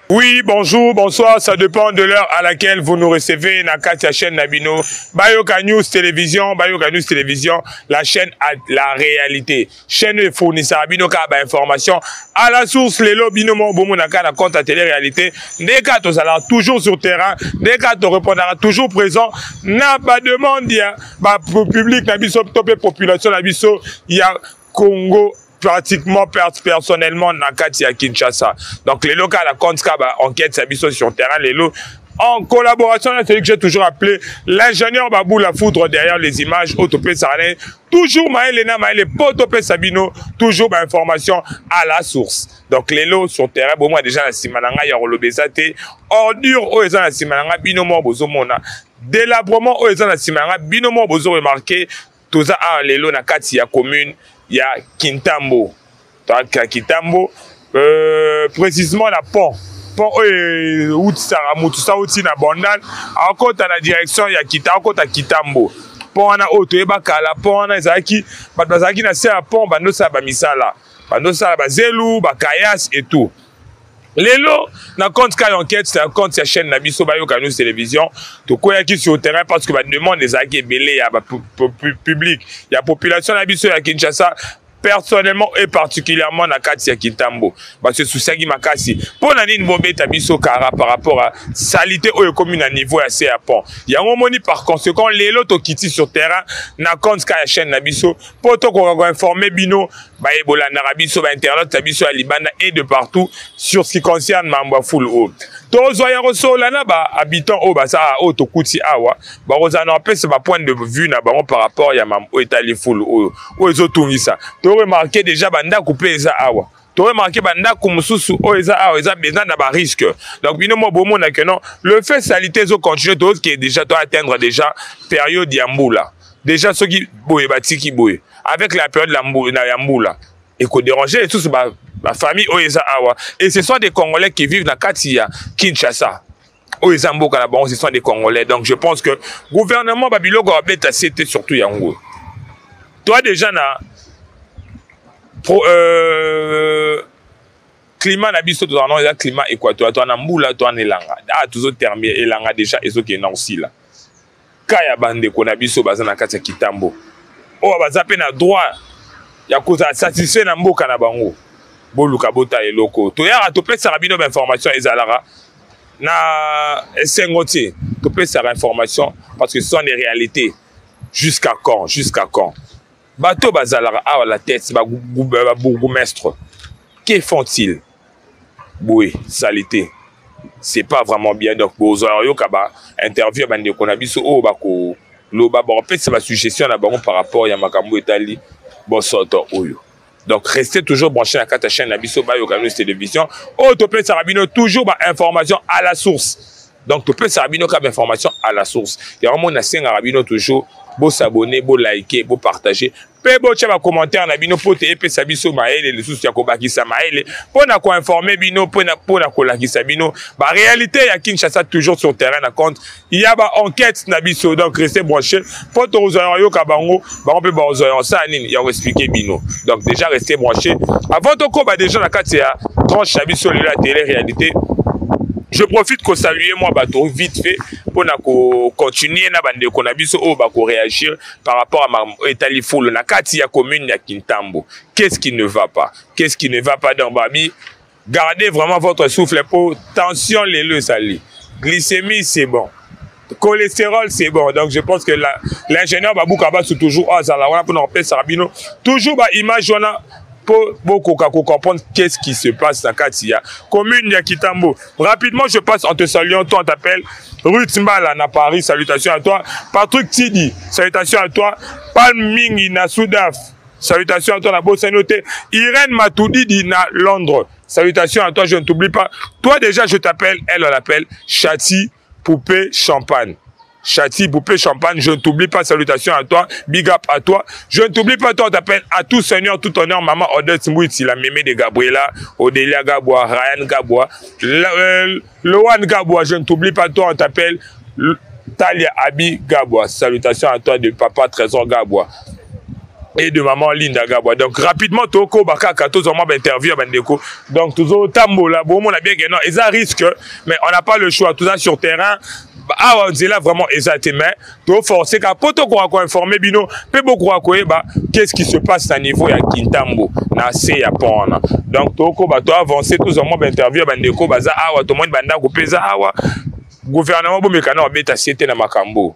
Oui, bonjour, bonsoir, ça dépend de l'heure à laquelle vous nous recevez na kati ya chaîne na bino. Bayoka News Télévision, Bayoka News Télévision, la chaîne à la réalité. Chaîne oyo efournisaka bino kaka ba information à la source. Lelo bino moko bomonaka na compte ya télé réalité nde kaka tozalaka toujours sur terrain, nde kaka torépondaka toujours présent na ba demande ya ba public na biso to mpe population na biso ya Congo, pratiquement personnellement na kati ya Kinshasa. Donc lelo kaka na compte kaka ba enquête ya biso sur terrain lelo, en collaboration avec celui que j'ai toujours appelé l'ingénieur Babou la foudre derrière les images, autopesa toujours maele na maele po topesa bino toujours ba information à la source. Donc lelo sur terrain, bomona déjà na nsima na ngai ya koloba eza te, ordure oyo eza na nsima na ngai bino moko bozomona, délabrement oyo eza na nsima na ngai bino moko bozo remarquer. Toza awa lelo na kati ya commune ya Kintambo, ya Kintambo, précisément na pont oyo eutisaka motu sa uti na Bandal akota na direction ya Kita, akota Kitambo. Pont wana oyo toyeba kala, pont wana ezalaki bato bazalaki na se ya pont, bandosala bamisala, bandosala bazelu, bakayas et tout. Lelo na compte ka enquête, na compte ya chaîne na biso Bayoka News Télévision, tokweyaki sur terrain parce que bademande ezalaki ebele ya bapublic, ya population na biso ya Kinshasa, personnellement et particulièrement na kati ya Kintambo. Basesusiaki makasi mpo na nini bobeta biso kara par rapport à salité oyo ekomi na niveau ya se ya pont yango. Omoni, par conséquent lelo tokiti sur terrain na compte ka ya chaîne na biso mpo tokoka koinformer bino baye bolandaka biso, bainternet na biso ya libanda et de partout, sur ce qui concerne mambo ya fulu oyo. Tozwa ya kosola na bahabitant oyo baza oyo tokuti awa, bakozala na bapesa bapoint de vue na bango par rapport ya mambo oyo etali fulu oyo ezotungisa. Toremarquer déjà bandako mpe eza awa, toremarquer bandako mosusu oyo eza awa eza mpenza na barisque. Donc bino mo bomona ke non, le fait salité ezocontinue, tozoke déjà to atteindre déjà période ya mbula déjà. Soki boye batiki boye avec la période ya mbula, ekodéranger lisusu bafamille oyo eza awa. Et ce sont des Congolais qui vivent na kati ya Kinshasa oyo eza mboka na bango, ce sont des Congolais. Donc je pense que gouvernement, babiloko babeta se te, surtout yango toi déjà na pro, climat na biso tozala nango eza climat équatorial, toa na mbula, toa na elanga. Ah, tozoterminer elanga déjà, ezokende na kosila ka ya bandeko na biso baza na kati ya Kitambo oyo baza mpe na droit ya kozala satisfait na mboka na bango. Boluka botala eloko toyaka topesaka bino bainformation, ezalaka na esengo te. Topesaka information parce que ce sont des réalités. Jusqu'à quand? Jusqu'à quand? Bato bazalaka awa la tête, babourgmestre, que font-ils? Boye salité, c'est pas vraiment bien. Donc bozwa yoka ba interview ya bandeko na biso oyo bakoloba, bakopesa basuggestion na bango par rapport ya makambo etali bosoto oyo. Donc restez toujours branché na kati ya chaîne na biso Bayoka News Télévision oyo topesaka bino toujours bainformation à la source. Donc topesaka bino kaka bainformation à la source. Yango moni nasengaka bino toujours bosabonner, bolike, bopartager mpe botya bacommentaire na bino mpo te epesa biso mayele lisusu ya kobakisa mayele mpo na koinformer bino, mpo na kolakisa bino baréalité ya Kinshasa, toujours sur terrain na compte ya baenquête na biso. Donc restez branché mpo tokozwa ya koyoka bango, bango mpe bakozwa ya kosala nini, ya koexpliquer bino. Donc déjà restez branché. Avant tokoba déjà na kati ya tranche na biso lelo ya télé réalité, je profite kosaluer mwa bato vite fait mpona kocontinue na bandeko na biso oyo bakoréagir par rapport à makambo oyo etali fulu na kati ya commune ya Kintambo. Qu'est-ce qui ne va pas? Qu'est-ce qui ne va pas? Donc babi, gardez vraiment votre souffle pour tension lelo ezali, glycémie c'est bon, cholestérol c'est bon. Donc je pense que l'ingénieur Babouka Basu toujours azala wana mpona kopesaka bino toujours baimage wana. Po bokoka ko comprendre qu'est-ce qui se passe na kati ya commune ya Kitambo. Rapidement, je passe en te saluant. Toi, on t'appelle Ruth Mbala na Paris. Salutations à toi. Patrick Tidi, salutations à toi. Palm Mingi na Soudaf. Salutations à toi na Bosanote. Irène Matoudidi na Londres. Salutations à toi, je ne t'oublie pas. Toi déjà, je t'appelle, elle, on l'appelle Chati Poupée Champagne. Chati, Poupée Champagne, je ne t'oublie pas, salutations à toi, big up à toi. Je ne t'oublie pas, toi, on t'appelle à tout seigneur, tout honneur, maman Odette Mbouiti, la mémé de Gabriela, Odélia Gabois, Ryan Gabois, Loan Gabois, je ne t'oublie pas, toi, on t'appelle Talia Abi Gabois. Salutations à toi de papa Trésor Gabois et de maman Linda Gabois. Donc rapidement toko bakaka tozoma ba interview bandeko. Donc tozo tambola bon on a bien que non, ils a risque mais on n'a pas le choix tout ça sur terrain. Awa nzela vraiment eza te mais to forcer ka po tokoka ko informer bino mpe bokoka koyeba qu'est-ce qui se passe na niveau ya Kintambo na se ya pont wana. Donc tokoba to avancer tozwa mwa ba interview ya bandeko baza awa, tomoni bandako mpe eza awa. Gouvernement bomeka na obeta sete na makambo.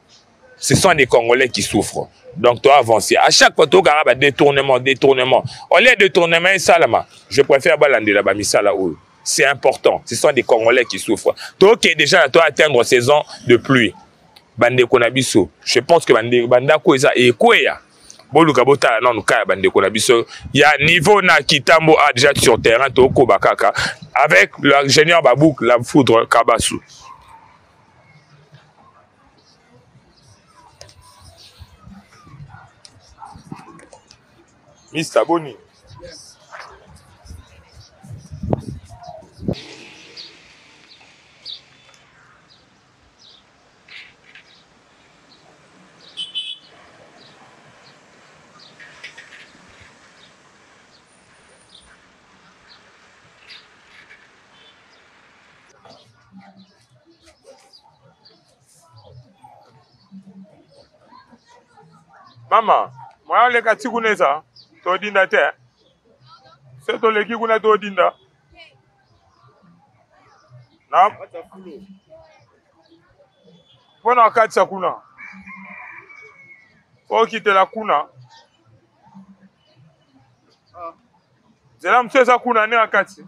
Ce sont des Congolais qui souffrent. Donc, toi, avancer. À chaque fois, tu as détournement, détournement. Au lieu de détournement, salama. Je préfère balandela ba misala oyo. C'est important. Ce sont des Congolais qui souffrent. Toi, qui déjà, toi, atteindre saison de pluie. Bandeko na biso. Je pense que bandako eza ekweya. Boluka botala nanu kaya bandeko na biso. Ya niveau na Kitambo a déjà sur terrain, toko bakaka. Avec l'ingénieur Babouk, la foudre Kabasu. Mr. Boni. Mama, moya oleka ti kuna eza todinda te se toleki kuna todinda na mpo na okatisa kuna okitela kuna nzela mosusu eza kuna nde akati.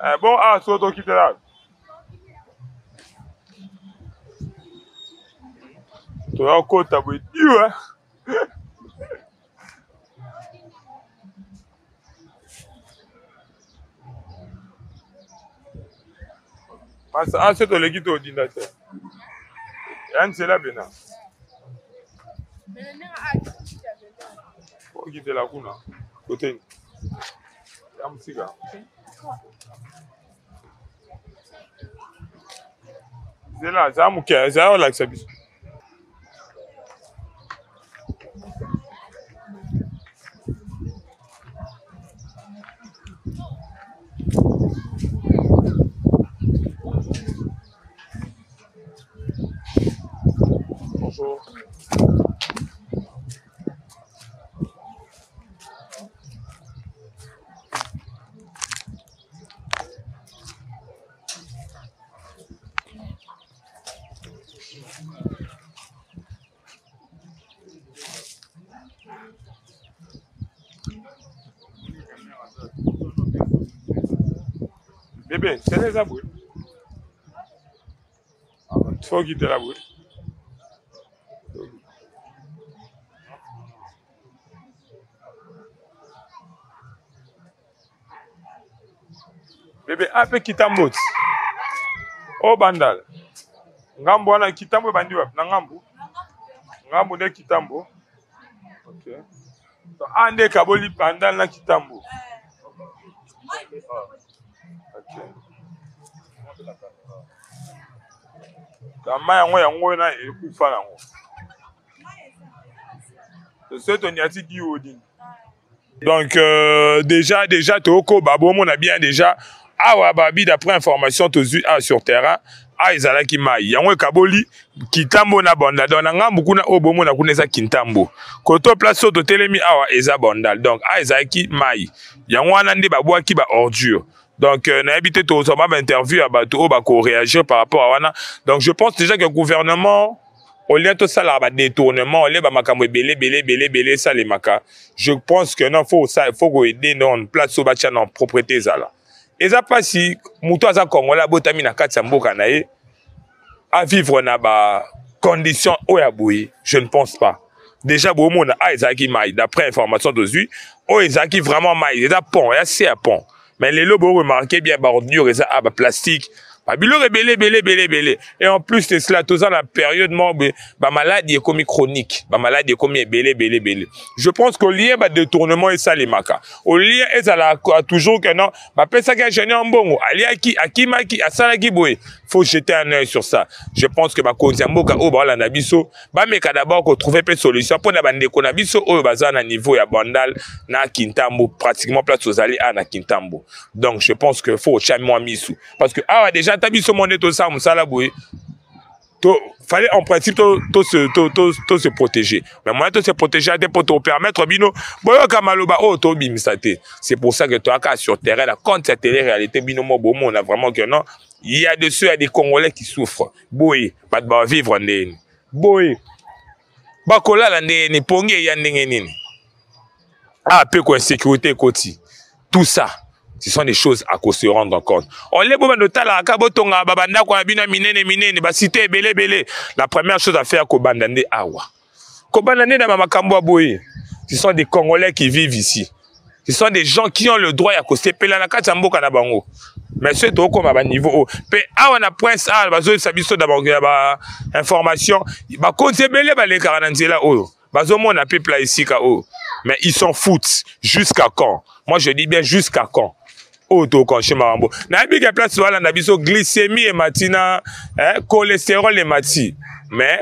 Eh, bon ah so tokitela toya kota boye diwa. Masa ase toleki todinda te ya nzela bena okitela kuna kote ya mosika. Nzela aza moke, aza olakisa biso. Bonjour. Bébé, c'est les aboués. Faut quitter la boue. Bebe ape kitambo ti. O bandal. Ngambo wana kitambo ebandi wapi? Na ngambo. Ngambo nde kitambo. Okay. So, a nde ekaboli bandal na kitambo. Okay. Mai yango yango wana ekufa nango. Soki tonyati diodini. Donc déjà tokoba bomona bien déjà awa babi d'après information tozwi awa sur terrain awa ezalaki mai yango ekaboli Kitambo na Bandal. Donc na ngambu kuna oyo bomona kuna eza Kintambo, koto place oyo totelemi awa eza Bandal. Donc awa ezalaki mai yango wana nde babwaki ba ordure. Donc nayebi te tozwa ba interview ya bato oyo bakoréagir par rapport à wana. Donc je pense déjà que gouvernement Au lieu tosalaka badétournement, au lieu bamakambo ebele ebele ebele ebele esalemaka, je pense que non, faut koaider non place oyo batya na propreté ezala. Eza mpasi, moto aza Congolais, abotami na kati ya mboka na ye, avivre na bacondition oyo ya boye, je ne pense pas. Déjà bomona a ezalaki mai, d'après information tozwi, oyo ezalaki vraiment mai, eza pont ya se ya pont. Mais lelo boremarquer bien, baordure eza a baplastique, babiloko ebele ebele ebele ebele. Et en plus de cela, toza na période moko boye, bamaladi ekomi chronique, bamaladi ekomi ebele ebele ebele. Je pense qu'au lieu badétournement esalemaka, au lieu ezalaka toujours que non, bapesaki ingénieur mbongo, aliaki, akimaki, asalaki boye, faut jeter un œil sur ça. Je pense que bakonzi ya mboka oyo baolanda biso bameka d'abord kotrouver mpe solution mpona bandeko na biso oyo baza na niveau ya Bandal na Kintambo, pratiquement place tozali awa na Kintambo. Donc je pense que faut otya mwa misu, parce que awa déjà ata biso mo nde tosala mosala boye, to fallait en principe to, se, to se protéger, mais moyen to se protéger te mpo topermettre bino boyoka maloba oyo tobimisa te. C'est pour ça que toyaka sur terrain na compte ya télé réalité. Bino mo bomona vraiment que non, il y a de ceux, il y a des Congolais qui souffrent boye. Bato bavivre ndeni boye, bakolala ndeni, pongi eya ndenge nini? Ah, mpe ko insécurité ekoti, tout ça, ce sont des choses à se rendre compte. Ole bobanda otalaka, botongaka babandako na bino ya minene minene, basite ebele ebele. La première chose à faire, kobanda nde awa, kobanda nde na bamakambo ya boye. Ce sont des Congolais qui vivent ici, ce sont des gens qui ont le droit ya kosepela na kati ya mboka na bango. Mais soki tokóma baniveau oyo mpe awa na prince awa, bazoyebisa biso na bainformation, bakonzi ebele balekaka na nzela oyo, bazomona peuple ya esika oyo, mais ils s'en foutent. Jusqu'à quand? Moi je dis bien, jusqu'à quand oyo tokonche makambo? Nayebi ke place balanda biso, glycémie emati na cholestérol emati, mais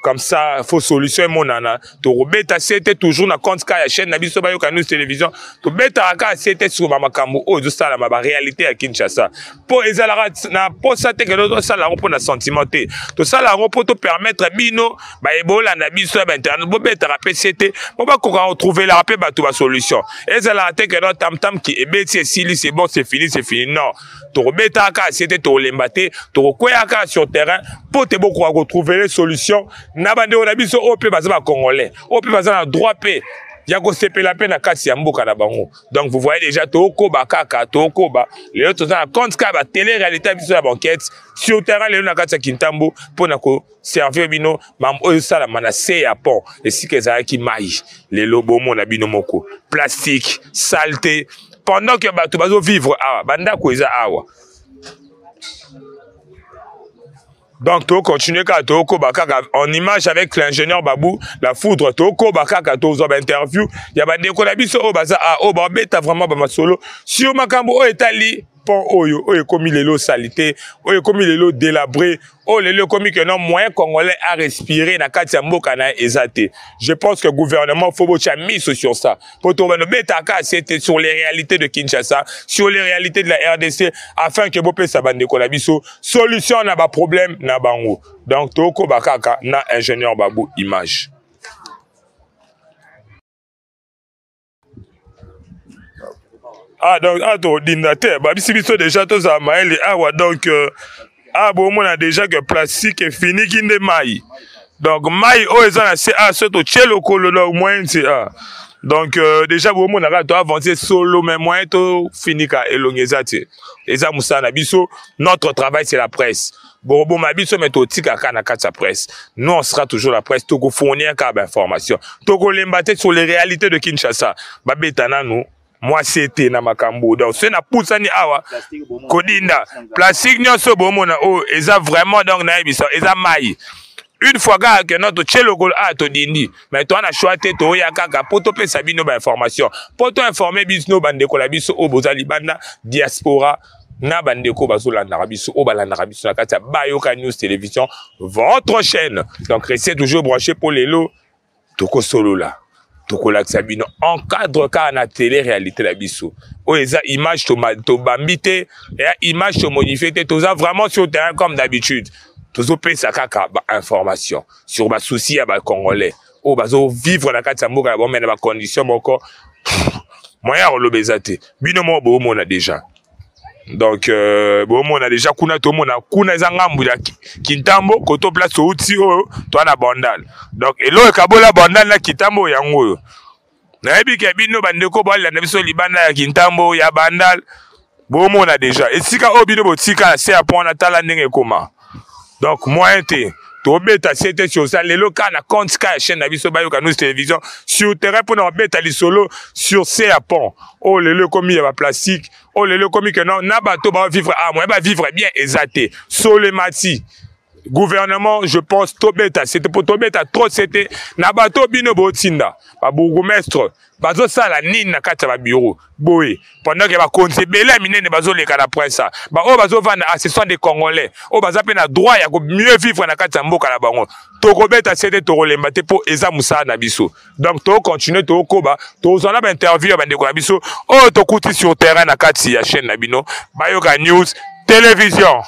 comme ça faut solution emonana. Tokobeta se te toujours na compte ka ya chaîne na biso Bayoka News Télévision. Tobetaka kaka se te sur bamakambo oyo ezosalama, baréalité ya Kinshasa, mpo ezalaka na posa te kende tosala yango mpo na sentiment te. Tosala yango mpo topermettre bino bayeba olanda biso ya bainternet, bobetaka mpe se te mpo bakoka kotrouvelaka mpe bato basolution. Ezalaka te kende tamtam ki ebeti, esili, c'est bon, c'est fini, c'est fini. Non, tokobetaka kaka se te, tokolemba te, tokokweyaka kaka sur terrain mpo te bokoka kotrouver solution na bandeko na biso oyo mpe baza bacongolais, oyo mpe baza na droit mpe ya kosepela mpe na kati ya mboka na bango. Donc vous voyez déjà, tokoba kaka, tokoba. Lelo toza na compte kaka batélé réalité ya biso ya banquête sur terrain, lelo na kati ya Kintambo, mpona koservir bino mambo oyo esalama na se ya pont, esika ezalaki mai. Lelo bomona bino moko, plastique, saleté, pendant que bato bazovivre awa, bandako eza awa. Donc tocontinue kaka, tokoba kaka en image avec l'ingénieur Babou la Foudre. Tokoba kaka, tozwa bainterview ya bandeko na biso oyo baza a oyo babeta vraiment bamasolo sur makambo oyo etali pont oyo, oyo ekomi lelo salité, oyo ekomi lelo délabré, oyo lelo ekomi ke non, moyen congolais à respirer na kati ya mboka na ye eza te. Je pense que gouvernement, faut botya miso sur ça, po tobanda obetaka c'était sur les réalités de Kinshasa, sur les réalités de la RDC, afin que bopesa bandeko na biso solution na baproblème na bango. Donc tokoba kaka na ingénieur Babou image. Ah, donc ah, todinda te, babisi biso déjà tozala mayele awa. Donc ah, bomona déjà que plastique efiniki nde mai. Donc mai oyo eza na se, ah, so totie lokolo, donc moyen ti ah. Donc déjà bomona kaka toavance solo, mais moyen tofinika elongi eza te. Eza mosala na biso, notre travail, c'est la presse. Bokoboma biso, mais totikaka na kati ya presse. Nous, on sera toujours la presse. Tokofournir kaka bainformation, tokolemba te sur les réalités de Kinshasa. Babeta nanu mwasi ete na makambo. Donc soki napusani awa, kodinda plastique nyonso bomona oyo eza vraiment, donc nayebisa, eza mai. Une fois kaka ke no totie lokolo awa, todindi, mais toa na choix te, toya kaka mpo topesa bino bainformation, mpo toinforme bino bandeko na biso oyo boza libanda, diaspora, na bandeko bazolandaka biso, oyo balandaka biso na kati ya Bayoka News Télévision, votre chaîne. Donc restez toujours branché, mpo lelo tokosolola, tokolakisa bino en cadre kaka na télé réalité na biso oyo eza image tobambi te, eya image tomodifie te. Toza vraiment sur terrain comme d'habitude, tozopesa kaka bainformation sur basusi ya bacongolais oyo bazovivre na kati ya mboka na bango, mais na bacondition moko, moyen ya koloba eza te. Bino moko boomona déjà. Donc euh, bomona déjà kuna, tomona kuna eza ngambu ya Kintambo, koto place outi oyo toa na Bandal. Donc eloko ekabola Bandal na Kintambo yango oyo. Nayebi ke bino bandeko bolanda biso libanda ya Kintambo ya Bandal, bomona déjà esika oyo bino botika na se ya pont wana, tala ndenge ekoma. Donc moyen te tobeta sete sur ça lelo kaka na compte ka ya chaîne na biso Bayoka News Télévision sur terrain mpona kobeta lisolo sur se ya pont oyo lelo ekomi ya baplastique, oyo lelo ekomi ke non, na bato bavivre a moyen bavivre bien eza te. Solo emati gouvernement, je pense tobeta sete mpo tobeta trop sete na bato bino botinda babourgmestre bazosala nini na kati ya babureau boye, pendant ke bakonzi ebele ya minene bazoleka na prince, baoyo bazovanda, ah, ce sont des Congolais oyo baza mpe na droit ya mieux vivre na kati ya mboka na bango. Tokobeta sete, tokolemba te mpo eza mosala na biso. Donc tokontinue, tokokoba, tozwa na bainterview ya bandeko na biso oyo tokuti sur terrain na kati ya chaîne na bino Bayoka News Télévision.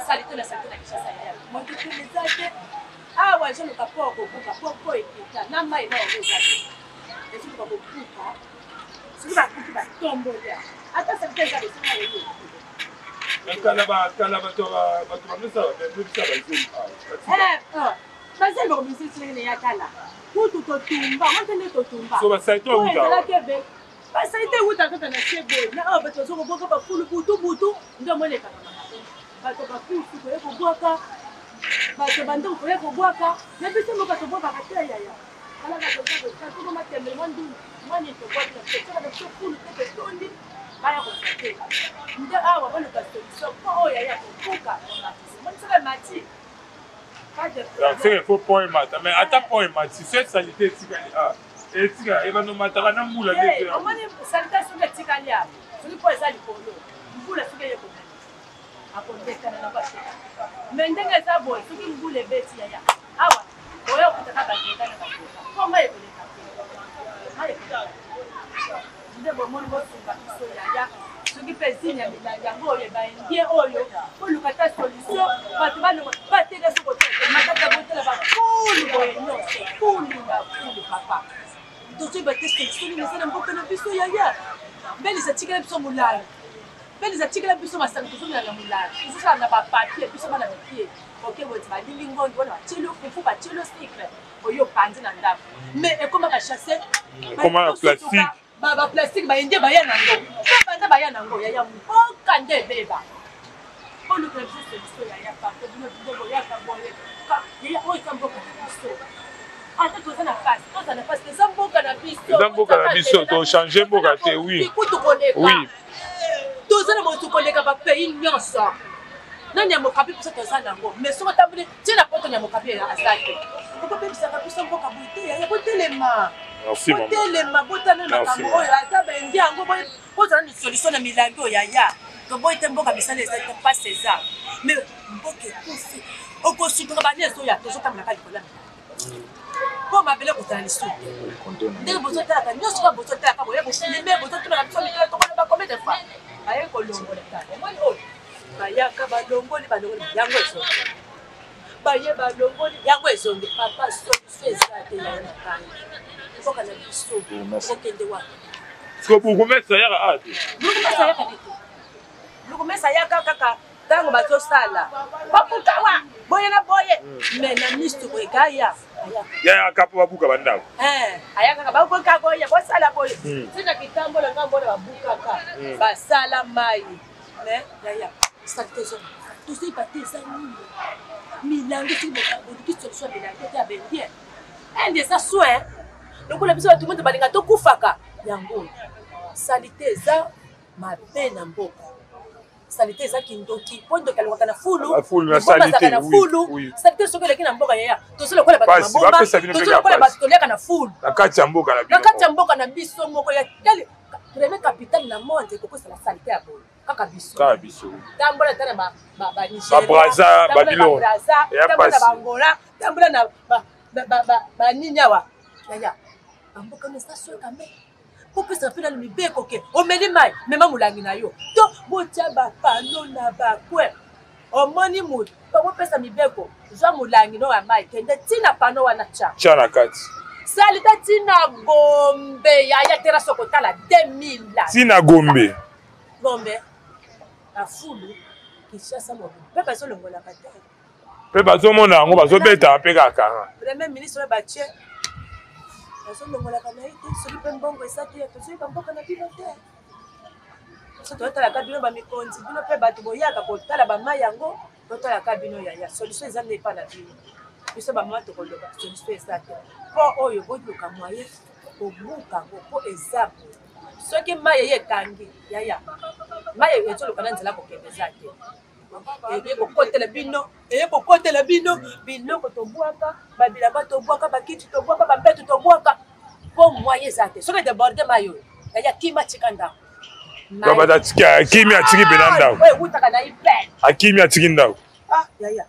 Salite na salite na Kinshasa ya motutu eza te awa, ezoluka po kobuka po po ekita na mai na yango eza te, ezoluka kobuka. Soki babuki batomboli ata salite eza esika oyo. Kala kala bato bato bamesa bamesa bazeli. Bazeli bakomisa ndenge ya kala kutu totumba ngo nde totumba. So basalite ezalaki ebe basalite ewuta kaka na se boye na awa, bato bazo kobwaka bafulu butu butu, nde omonekaka mabe, bato bakufi koye kobwaka, bato bandeko koye kobwaka. Na biso mboka tobwakaka te yaya, alaka toza matembele mwa ndundu mwa nini, tobwaki na biso, tiaka na biso fulu te, totondi baya kozwa te. Nde awa baluka solution mpo oyo yaya kobuka monisaka mati. Donc c'est qu'il faut pont emata, mais ata pont emati, cette salité etikali, ah etika ebando mataka na mbula nde omoni salite soki etikali awa, soki mpo eza likolo, mbula soki eye komema akondekana na bateka. Mais ndenge eza boye, soki mbula ebeti yaya awa, oya okutaka bagenda na bakoka mpo mai ekoleka te, mai ekoleka te. Nde bomoni, bosunga biso yaya, soki mpe zini ya milangi yango oyo baindien oyo, boluka ta solution, bato balonga bateka. Soki otala matata, botala bafulu boye nyonso, fulu na fulu papa. Tozoyeba te solution nini eza na mboka na biso yaya. Mbelisa atikela biso molangi, mbelisa atikela biso masanga, tozomela na molangi, tozosala na bapapier. Biso bana mike oke boye, balili ngondi wana, batieli yo fufu, batieli yo sucre, oyo opanzi na ndako, mais ekomaka chasse. Ekoma na plastique. Baplastique baindie baya nango, mpe banda baya nango yaya, mboka nde ebeba. Oluka biso solution yaya, parto bino bino boyaka boye yaya, oyo eza mboka na biso. Ata toza na pasi, toza na pasi, eza mboka na biso. Eza mboka na biso, tochange mboka te, oui. Kutu koleka toza na motu koleka bapays nyonso. Nani ya mokapi biso toza nango, mais soki otamboli tie na poto, ya mokapi aza te. Okobebisaka biso mboka boye te yaya, botelema, botelema, botala makambo oyo. Ata baindi yango, bozala na solution na milangi oyo yaya. Toboyi te mboka misala eza te, mpasi eza, mais mboka ekufi, okosutuka bani ezoya. Tozotambolaka likolo ya mpo mabele kozala lisusu te. Ndenge bozotalaka nyonso kaka, bozotalaka boye, bofilme, bozotunaka biso mikolo, tokoloba combien de fois? Baye kolongola, tala omoni oyo bayaka balongoli, balongoli yango ezongi, baye balongoli yango ezongi. Papa, solution eza te yayo na ngai, mboka na biso okende wapi? Siko bourgmestre ayaka awa te? Bourgmestre ayaka te, bourgmestre ayaka kaka ntango bazosala babukawa boye na boye, mais na misto boye gaya. Yayaka mpo babuka bandako. Aya kaka babuka boye, bosala boye tina kitambola ngambo wana, babukaka basala mai. Mais yaya, salite ezonga, tozoyeba te eza nini. Milangi, soki boluki solution ya milangi te ya baindien, inde eza soin lokola biso bato moto balinga tokufaka yango. Salite eza mabe na mboka, salite eza kindoki, mpo ndoki alongaka na fulu, azalaka na fulu. Salite soki eleki na mboka yaya, tozo lokola bato maboma, tozo lokola bato toliaka na fulu. Na kati ya mboka na na kati ya mboka na biso moko ya tele, premier capitale na monde, ekokosala salite ya boye kaka biso. Kaka biso. Tambola ata na Babraza, Babylone, tambola na Bangola, tambola na banini awa yaya, bamboka no eza soka. Me popesa mpe nano mibeko ke omeli mai, mema molangi na yo, to botia bapano na bakwe. Omoni moto bakopesa mibeko, zwa molangi no ya mai, kende ntina pano wana tya. Tya na kati. Salite ntina Gombe yaya terrasse okotala 2000. Ntina Gombe. Gombe na fulu Kinshasa mobimba mpe bazolongolaka te. Mpe bazomona yango bazobeta mpe kaka. Premier ministre oyo batie bazolongolaka na ye te soki mpe mbongo eza te tozoyeba mboka na bino te. Biso totalaka bino bamikonzi bino mpe bato boyaka kotala bamai yango totalaka bino yaya solution eza nde epa na bino biso bamama tokoloba solution eza te mpo oyo boluka moyen kobuka yango mpo eza boye soki mai eye ekangi yaya mai ezoluka na nzela kokende eza te eye kokotela bino eye kokotela bino biloko tobwaka babilamba tobwaka bakiti tobwaka bambeto tobwaka mpo moyen eza te soki edeborde mai oyo yaya kima tika ndako akimi atiki mpena ah, ndako ewutaka na ipene akimi atiki ndako ah, yaya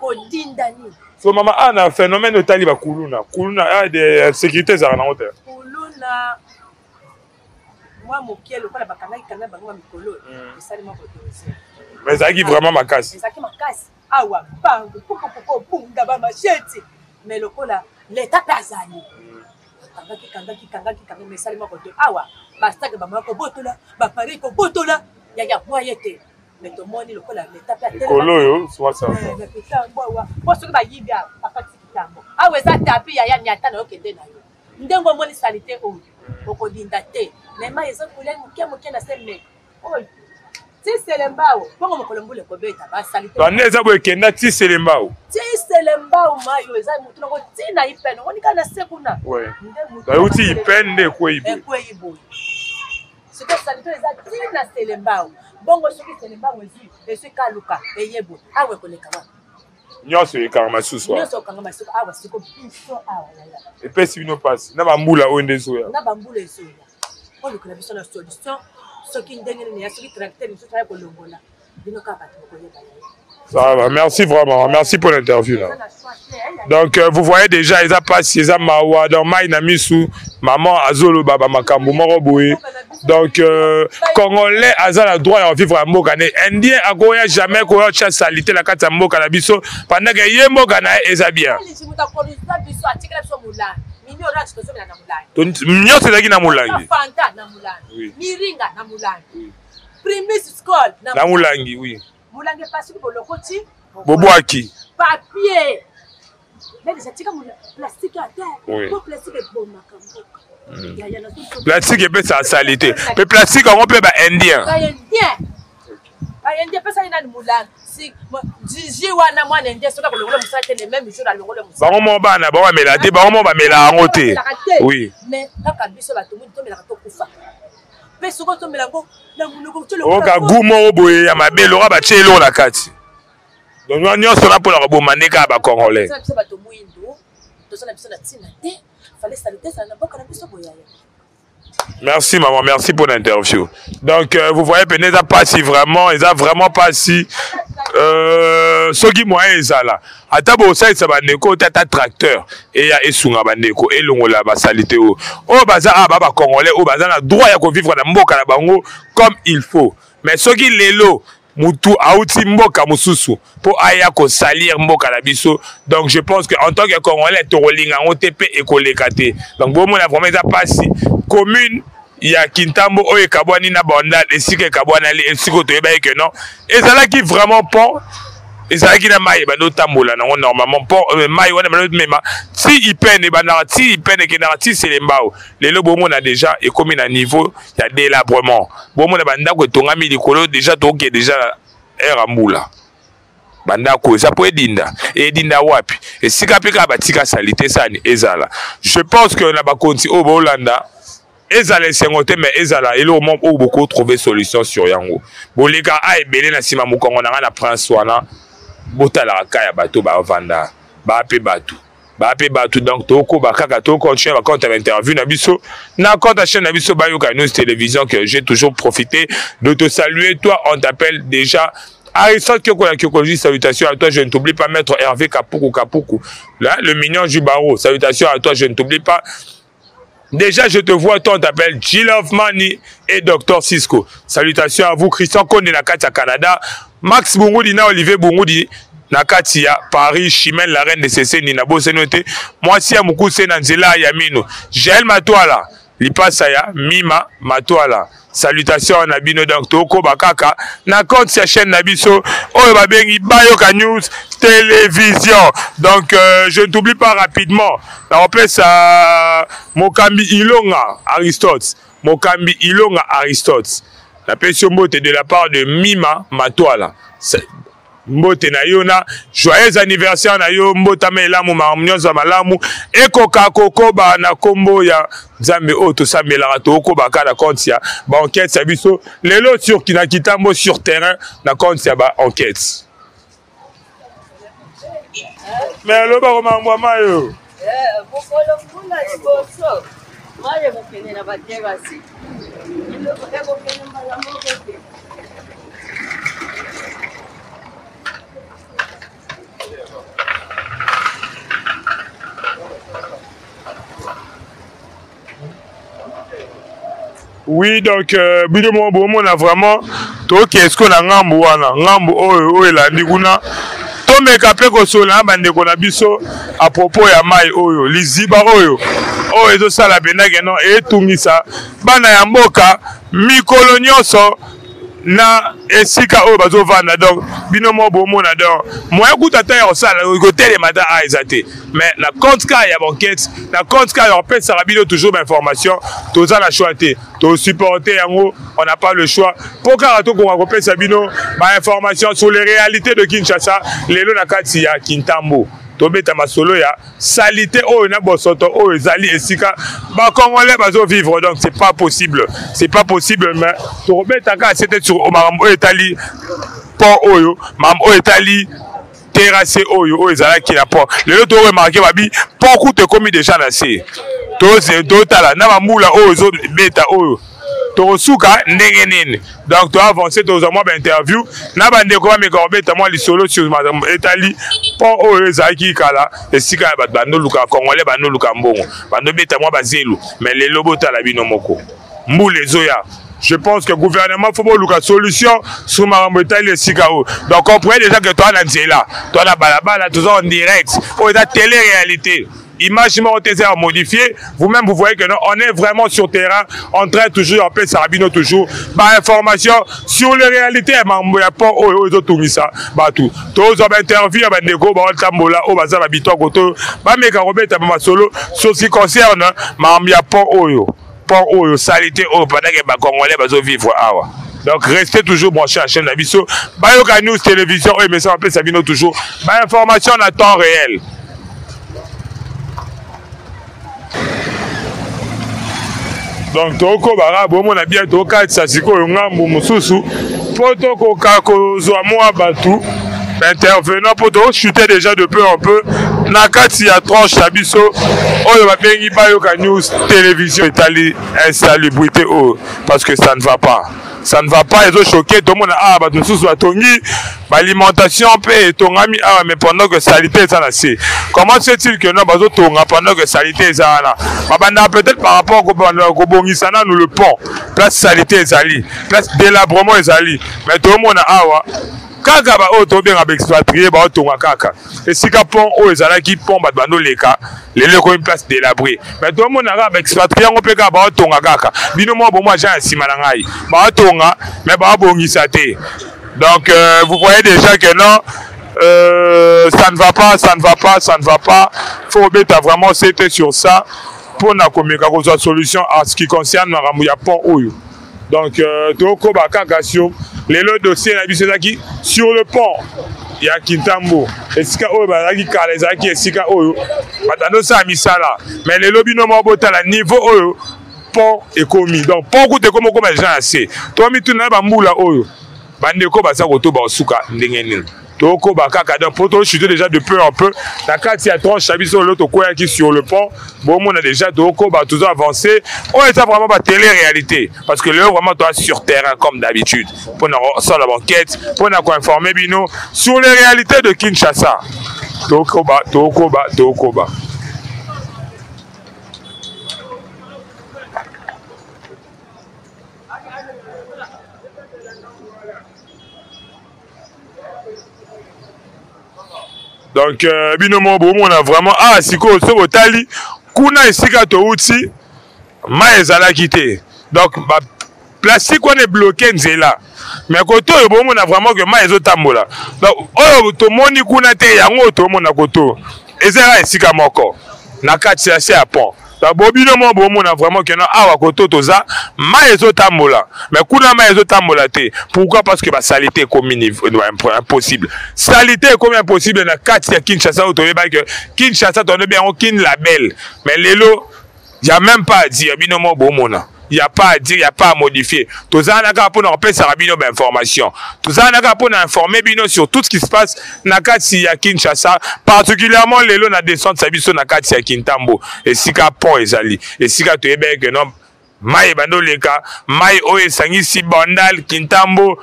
kodinda nini so mama ana ah, phénomène otali bakuluna kuluna ah, de sécurité ezalaka nango te kuluna mwa moke lokola bakangaki kanga bango ba mikolo hmm. esali mwa kodose mais ezalaki vraiment makasi ezalaki makasi awa mbangu pokopoko bunda bamasheti mais lokola leta mpe azali hmm. kangaki kangaki kangaki kangaki mais esali mwa kodo awa bastake bamaya kobotola bapari kobotola yaya mwa ye te mais tomoni lokola leta mpe atelemikolo oyo eh, kitambo awa mpo soki bayibi awa bakatisi kitambo awa eza tapi yaya nyata na yo kende na yo ndenge omoni salite oyo okodinda te me mai eza kolia moke moke na se me oyo ti selembao bongo mokolo mbula ekobeta basalite bande eza boye ekenda ti selembao ti selembao mai oyo eza motu nango ti na ipene omoni kaka na se kuna euti ipene nde ekwei boye ekwei boye sikoyo salite oyo eza ti na selembao bongo soki selembao ezwi ezwi kaluka eye boye awa ekoleka wapi nyonso ekangama susu nyonso ekangama susu awa siko biso awa yaya epesi bino mpasi na bambula oyo nde ezoya na bambula ezoya olukela biso na solution soki ndenge nini ya soki tracteur mosusu aya kolongola bino kaka bato bokoyeba yaye Ça va, merci vraiment, merci pour l'interview là. Donc euh, vous voyez déjà, ils pas si ils mawa dans mai na misu, maman azolo baba makambo moko boye. Donc euh, congolais aza na droit ya vivre ya mboka ne indien akoya jamais koya tia salite na kati ya mboka na biso pendant que ye mboka na ye eza bien. Nyonso ezalaki na molangi. Miringa na molangi. Primus Skol na molangi oui. Molangi epasuki bolokoti. Bobwaki. Papier. Mais tika plastique à terre. Po plastique ebomaka mboka. Hmm. Plastique epesaka salite. Pe plastique yango pe ba indien. Ba indien. Ba indien pesa ye nani molangi. Si jiji wana mwana indien soki akolongola mosala te le même jour alongola mosala. Bango moko bana bango bamela te bango moko bamela yango te. Oui. Mais kaka biso bato mwindu tomelaka tokufa. Pe soki otomela yango na monoko oyoka gout moko boye ya mabe lokola batie eloko na kati. Donc wana nyonso na mpona koboma nde kaka bacongolais. Biso bato mwindu toza na biso na ntina te fallait salite ezala na mboka na biso boyaya. Merci maman, merci pour l'interview. Donc euh, vous voyez pene eza pasi vraiment, eza vraiment pasi. Euh, soki moyen ezala ata bosalisa bandeko te ata tracteur eya esunga bandeko elongola basalite oyo oyo baza awa ba bacongolais oyo baza na droit ya kovivre na mboka na bango comme il faut mais soki lelo mutu auti mboka mosusu mpo aya kosalir mboka na biso donc je pense que en tant que congolais tokolinga yango te mpe ekoleka te donc bomona vraiment eza mpasi commune ya kintambo oyo ekabwani na bandal esika ekabwanali esika oyo toyebaki ke non ezalaki vraiment pont ezalaki na mai ebandi otambola nango normalement mpo euh, mai wana ebandi omema ti ipene ebandaka ti ipene ekendaka ti selembao lelo bomona deja ekomi na niveau ya délabrement bomona bandako etongami likolo deja toke deja na ere ya mbula bandako eza mpo edinda edinda wapi esika mpe kaka batika salite sani ezala je pense que na bakonzi oyo bolanda ezala esengo te mais ezala eloko moko oyo bokotrouve solution sur yango boleka a ebele na nsima mokongo na ngai na prince wana botalaka ka ya bato bavanda baa mpe bato ba pe bato donc tokoba kaka to continuer ba compte ya interview na biso na compte ya chaîne na biso bayoka news télévision que j'ai toujours profité de te saluer toi on t'appelle déjà Aristote Kyoko la Kyokologie, salutations à toi, je ne t'oublie pas, maître Hervé Kapuku Kapuku, là, le mignon du barreau, salutations à toi, je ne t'oublie pas. Déjà, je te vois, toi, on t'appelle G-Love Money et Dr Cisco. Salutations à vous, Christian Konde na kati ya Canada, Max Bungudi na Olivier Bungudi na kati ya Paris, Chimène la reine de Seseni na boseno te, mwasi ya mukuse na nzela ya mino, Jaël Matwala, lipasa ya Mima Matwala. Salutations na bino donc tokoba kaka na compte ya chaîne na biso oyo babengi Bayoka News Télévision. Donc euh, je ne t'oublie pas rapidement nakopesa mokambi Ilonga Aristote, mokambi Ilonga Aristote. Napesi yo mbote de la part de Mima Matwala. Mbote na yo na joyeux anniversaire na yo, mbotama elamu, makambo nyonso ya malamu ekoka kokoba na kombo ya Nzambe oyo tosambelaka. Tokokoba kaka na compte ya ba enquête ya biso lelo sur na Kitambo sur terrain na compte ya ba enquête. Mais alobaka makambo ya mai oyo mokolo mbula liboso mai ekokende na baterasi, ekokende mbala moko te. Oui, donc euh, bino moko bomona vraiment toke esko na ngambu wana, ngambu oyo oyo elandi kuna, tomeka mpe kosolola na bandeko na biso à propos ya mai oyo, liziba oyo oyo ezosala mpenza ke non etungisa bana ya mboka mikolo nyonso na esika oyo bazovanda. Donc bino moko bomona, donc moyen kuta ata ya kosala kotelema ata a eza te, mais na compte ka ya banquete, na compte ka ya kopesaka bino toujours bainformation, toza na choix te, tosupporte yango, on n'a pas le choix mpo kaka tokoka kopesa bino bainformation sur les réalités de Kinshasa. Lelo na kati ya Kintambo tobeta masolo ya salite oyo na bosoto oyo ezali esika bacongolais bazovivre. Donc c'est pas possible, c'est pas possible, mais tokobeta kaka sete sur makambo oyo etali pont oyo, makambo oyo etali terrasse oyo oyo ezalaki na pont. Lelo toremarke babi pont kutu ekomi déjà na se, totala na bambula oyo ezobeta oyo tokosuka ndenge nini. Donc toavance, tozwa mwa bainterview na bandeko bameka kobeta mwa lisolo sur makambo etali pont oyo ezalaki kala esika ya bato bandoluka congolais, bandoluka mbongo, bandobeta mwa bazelu. Mais lelo botala bino moko, mbula ezoya. Je pense que gouvernement faut boluka solution sur makambo etali esika oyo. Donc comprenez déjà que toa na nzela, toa na balabala, toza en direct, oyo eza télé réalité, image moko te eza ya modifié. Vous-même vous voyez que non, on est vraiment sur terrain en train toujours ya kopesaka bino toujours bainformation sur les réalités ya makambo ya pont oyo oyo ezotungisa bato. Tozwa bainterview ya bandeko baotambola oyo baza babitwako to bameka kobeta bamasolo sur ce qui concerne makambo ya pont oyo, pont oyo, salité oyo pendant que bacongolais bazovivre awa. Donc restez toujours branchés à chaîne na biso Bayoka News Télévision oyo emesa bapesa bino toujours bainformation na temps réel. Donc tokobaka bomona bien, tokatisa sikoyo ngambu mosusu mpo tokoka kozwa mwa bato intervenant mpo tochute déjà de peu en peu na kati ya tranche na biso oyo babengi Bayoka News Télévision etali insalubrité oyo, parce que ça ne va pas, ça ne va pas, ezochoke. Tomona awa bato mosusu batongi baalimentation mpe etongami awa, mais pendant que salité eza na se. Comment se fait-il que non, bazotonga pendant que salité eza wana? Babandaka peut-être par rapport kobongisa nanu le pont, place salité ezali, place délabrement ezali, mais tomona awa kaka baoyo tobenga baexpatrie baotonga kaka esika pont oyo ezalaki pont bato bandoleka, lelo ekomi place délabré. Mais tomona kaka baexpatrie yango mpe kaka baotonga kaka. Bino moko bomwa agent ya nsima na ngai, baotonga mais baobongisa te. Donc euh, vous voyez déjà que non, euh, ça ne va pas, ça ne va pas, ça ne va pas. Faut obeta vraiment c'était sur ça mpona komeka kozwa solution à ce qui concerne makambo ya pont oyo. Donc euh, tokoba kaka sur lelo dossier na biso ezalaki sur le pont ya Kintambo, esika oyo bazalaki kala, ezalaki esika oyo bato bandosala misala, mais lelo bino moko botala niveau oyo pont ekomi. Donc pont kutu ekomi okoma deja na se. Tomituna na bambula oyo bandeko baza kotoba kosuka ndenge nini. Tokoba kaka donc po tochute déjà de peu en peu na kati ya tranche na biso lelo tokweyaki sur le pont. Bomona déjà tokoba, tozo avancer. Oyo eza vraiment batélé réalité, parce que lelo vraiment toa sur terrain comme d'habitude mpona kosala baenquête, mpona koinforme bino sur les réalités de Kinshasa. Tokoba, tokoba, tokoba. Donc bino moko bomona vraiment ah sikoyo soki botali kuna esika touti mai ezalaki te, donc ba plastique wana ebloke nzela, mais kote oyo bomona vraiment ke mai ezotambola. Donc oyo tomoni kuna te, yango oyo tomona koto eza kaka esika moko na kati ya se ya pont. Donc bobino moko bomona vraiment ke no awa koto toza mai ezotambola, mais kuna mai ezotambola te. Pourquoi? Parce que basalite ekomi impossible, salite ekomi impossible na kati ya Kinshasa oyo toyebaki ke Kinshasa toyebi yango Kin la belle, mais lelo y a même pas à dire. Bino moko bomona, y a pas à dire, y a pas à modifier. Tozala kaka mpona kopesaka bino bainformation, tozala kaka mpona informer bino sur tout ce qui se passe na kati ya Kinshasa, particulièrement lelo na descente ya biso na kati ya Kintambo, esika pont ezali, esika toyebaki ke non mai ebandi oleka, mai oyo esangisi Bandal, Kintambo,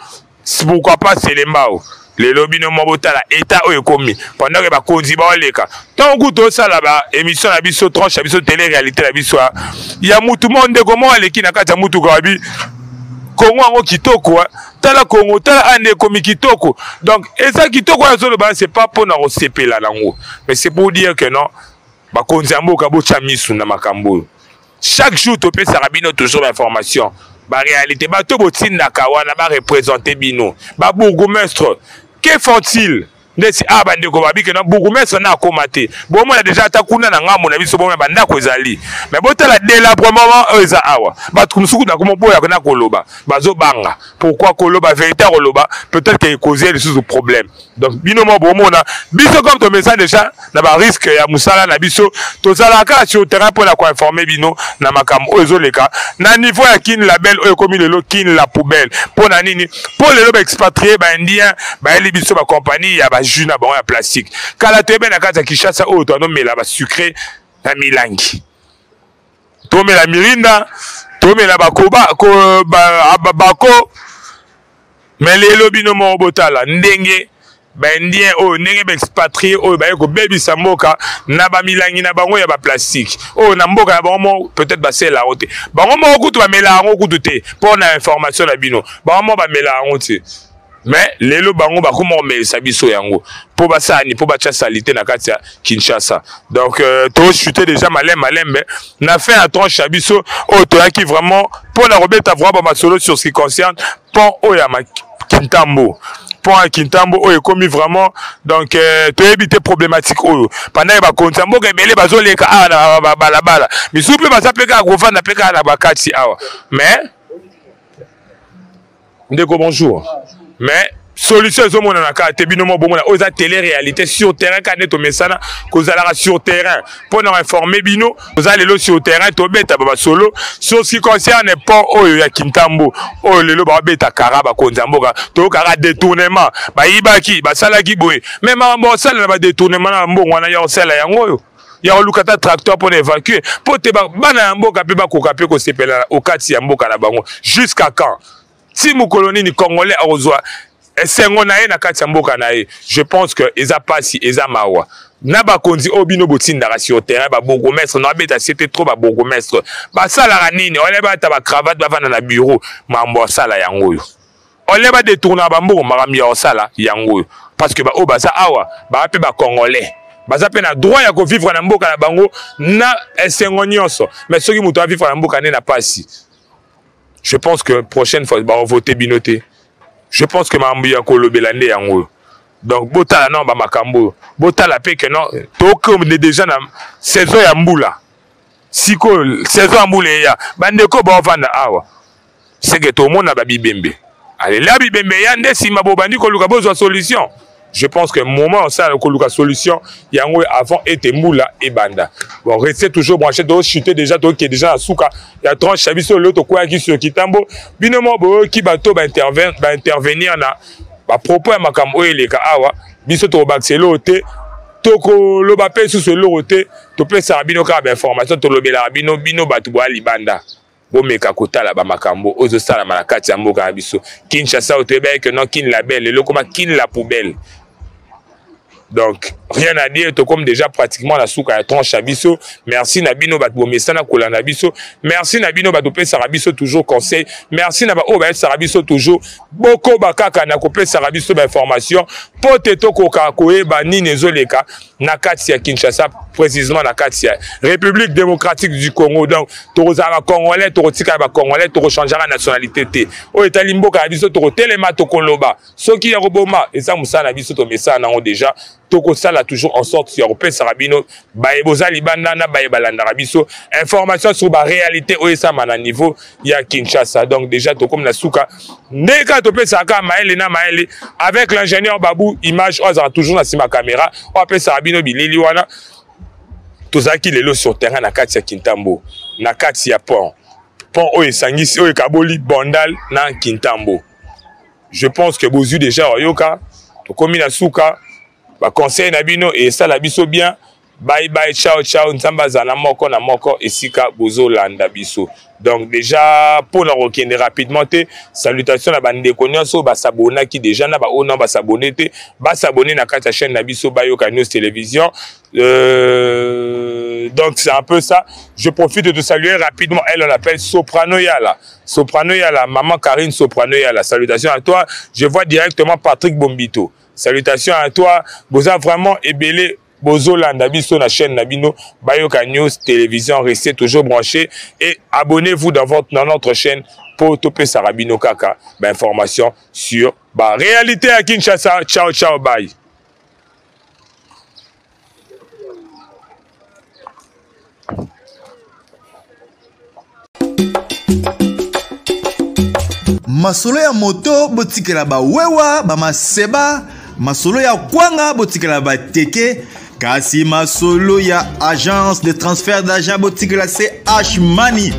pourquoi pas Selembao. Lelo bino mwa botala état oyo ekomi pendant ke bakonzi baoleka. Ntango kutu tosala ba émission na biso, tranche ya biso, télé réalité na biso ya mutu moko, ndeko moko aleki na kati ya mutuka, wabi Kongo yango kitoko, tala Kongo, tala ande ekomi kitoko. Donc eza kitoko oyo azoloba, c'est pas mpona kosepela nango, mais c'est pour dire que non, bakonzi ya mboka botya misu na makambo oyo. Chaque jour topesaka bino toujours bainformation, baréalité. Bato botindaka wana bareprésente bino, babourgmestre, que font-ils? Ndeti awa bandeko babike na bourgmestre na akóma te. Bomona déjà ata kuna na ngambo na biso, bomona bandako ezali, mais botala délabrement oyo eza awa. Bato mosuku nakoma boyaka na koloba, bazobanga. Pourquoi koloba vérité? Koloba peut-être que ekozie lisusu problème. Donc bino mo bomona biso comme tomesa déjà na barisque ya mosala na biso, tozalaka sur terrain mpona koinforme bino na makambo oyo ezoleka na niveau ya Kin la belle oyo ekomi lelo Kin la poubelle. Mpo na nini? Mpo lelo baexpatrie baindien bayeli biso bacompagnie ya bajus na bango ya plastique. Kala toyebe na kati ya Kinshasa oyo toanomela basucré na milangi, tomela Mirinda, tomela bakoba ko, ba, ba, bako, mais lelo bino moko botala ndenge baindien oyo, ndenge baexpatrie oyo baye kobebisa mboka na bamilangi na bango ya baplastique oyo na mboka na bango moko peut-être basala yango te. Bango moko kutu bamela yango kutu te. Mpo na information na bino, bango moko bamela yango te, mais lelo bango bakoma komelisa biso yango. Mpo basala nini? Mpo batya salite na kati ya Kinshasa. Donc tochute déjà malembe malembe na fin ya tranche ya biso oyo toyaki vraiment mpo na kobeta vraiment bamasolo sur ce qui concerne pont oyo ya Kintambo, pont ya Kintambo oyo ekomi vraiment. Donc toyebi te problématique oyo pendant ke bakonzi ya mboka ebele bazoleka awa na balabala, misusu mpe baza mpe kaka kovanda mpe kaka na bakati awa. Mais ndeko, bonjour. Mais solution ezomonana kaka te. Bino mo bomona oyo eza télé réalité sur terrain, kaka nde tomesana kozalaka sur terrain mpo na informe bino. Toza lelo sur terrain, tobeta basolo sur ce qui concerne pont oyo ya Kintambo oyo lelo babeta kara. Bakonzi ya mboka, toyokaka détournement, bayibaki, basalaki boye, mais makambo osala na badétournement na mbongo wana ya kosala yango oyo ya koluka ata tracteur mpona évacue, mpo te bana ya mboka mpe bakoka mpe kosepela okati ya mboka na bango. Jusqu'à quand? Ti mokolo nini Congolais akozwa esengo na ye na kati ya mboka na ye? Je pense que eza pasi, eza mawa na bakonzi oyo bino botindaka sur terrain, babourgmestre. Na babeta sete trop, babourgmestre basalaka nini? Ole bata bacravate, bavanda na bureau, mambo asala yango oyo. Ole badetournaka bambongo, makambo ya kosala yango oyo. Parce que baoyo baza awa baa mpe bacongolais, baza mpe na droit ya kovivre na mboka na bango na esengo nyonso. Mais soki moto avivre na mboka nde na pasi, je pense que prochaine fois bakovote bino te. Je pense que makambo ya kolobela nde yango oyo. Donc botala nano bamakambo oyo, botala mpe ke non, tokende déjà na saison ya mbula. Sikoyo saison ya mbula eya, bandeko baovanda awa seke tomona babibembe alela bibembe eya nde nsima bobandi koluka bozwa solution. Je pense que moment osala koluka solution yango avant ete mbula ebanda. Bon, restez toujours branché. Tochute déjà, toke déjà na suka ya tranche ya biso. Lelo tokweyaki sur Kitambo. Bino moko boyoki bato baintervenir na bapropos ya makambo oyo eleka awa. Biso tokobakisa eloko te, tokoloba mpe lisusu eloko te. Topesaka bino kaka bainformation, tolobelaka bino. Bino bato boya libanda, bomeka kotala bamakambo oyo ezosalama na kati ya mboka na biso Kinshasa oyo toyebaki ke non, Kin la belle, lelo koma Kin la poubelle. Donc rien à dire, tokomi déjà pratiquement na suka ya tranche ya biso. Merci na bino bato bomesana kolanda biso, merci na bino bato opesaka biso toujours conseil, merci na baoyo bayebisaka biso toujours bokoba kaka na kopesaka biso bainformation mpo te tokoka koyeba nini ezoleka na kati ya Kinshasa, précisément na kati ya République démocratique du Congo. Donc tokozala bacongolais, tokotikala bacongolais, tokochangeaka nationalité te. Oyo etali mboka ya biso, tokotelema, tokoloba. Soki ya koboma eza mosala na biso, tomesala nango déjà. Tokosala toujours en sorte ya kopesaka bino baye boza libanda na baye balandaka biso information sur baréalité oyo esama na niveau ya Kinshasa. Donc déjà tokomi na suka. Ndenge kaka topesaka kaka mayele na mayele avec l'ingénieur Babu Image oyo azalaka toujours na nsima caméra, oyo apesaka bino bilili wana. Tozalaki lelo sur terrain na kati ya Kintambo, na kati ya pont oyo esangisi, oyo ekaboli Bandal na Kintambo. Je pense que bozwi déjà oyoka, tokomi na suka. Baconseil na bino esala biso bien. Bye bye, ciao ciao. Nzambe azala moko na moko esika bozolanda biso. Donc déjà mpona kokende rapidement te, salutation na bandeko nyonso oyo basabonaki déjà, na baoyo nao basabone te, basabone na kati ya chaîne na biso Bayoka News Télévision. Donc c'est un peu ça. Je profite de te saluer rapidement. Elle, on l'appelle Soprano Yala. Soprano Yala, maman Karine Soprano Yala. Salutations à toi. Je vois directement Patrick Bombito. Salutations à toi. Boza vraiment ebele bozolanda biso na chaîne na bino Bayoka News Télévision. Restez toujours branchés et abonnez-vous dans notre chaîne pour topesaka bino kaka ba information sur ba réalité à Kinshasa. Ciao ciao, bye. Masolo ya moto botikela bawewa bamaseba, masolo ya kwanga botikela bateke, kasi masolo ya agence de transfert d'argent botikela CH Money.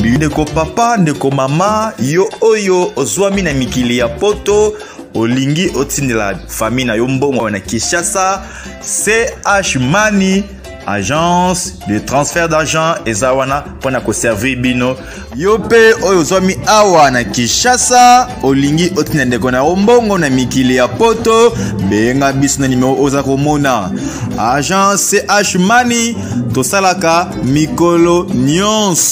Ndeko papa, ndeko mama, yo oyo ozwami na mikili ya poto, olingi otindela famille na yo mbongo na Kinshasa, CH Money agence de transfert d'argent eza wana mpona koservir bino. Yo mpe oyo ozwami awa na Kinshasa, olingi otinda ndeko na yo mbongo na mikili ya poto, benga biso na nimero oza komona. Agence CH Money tosalaka mikolo nyonso.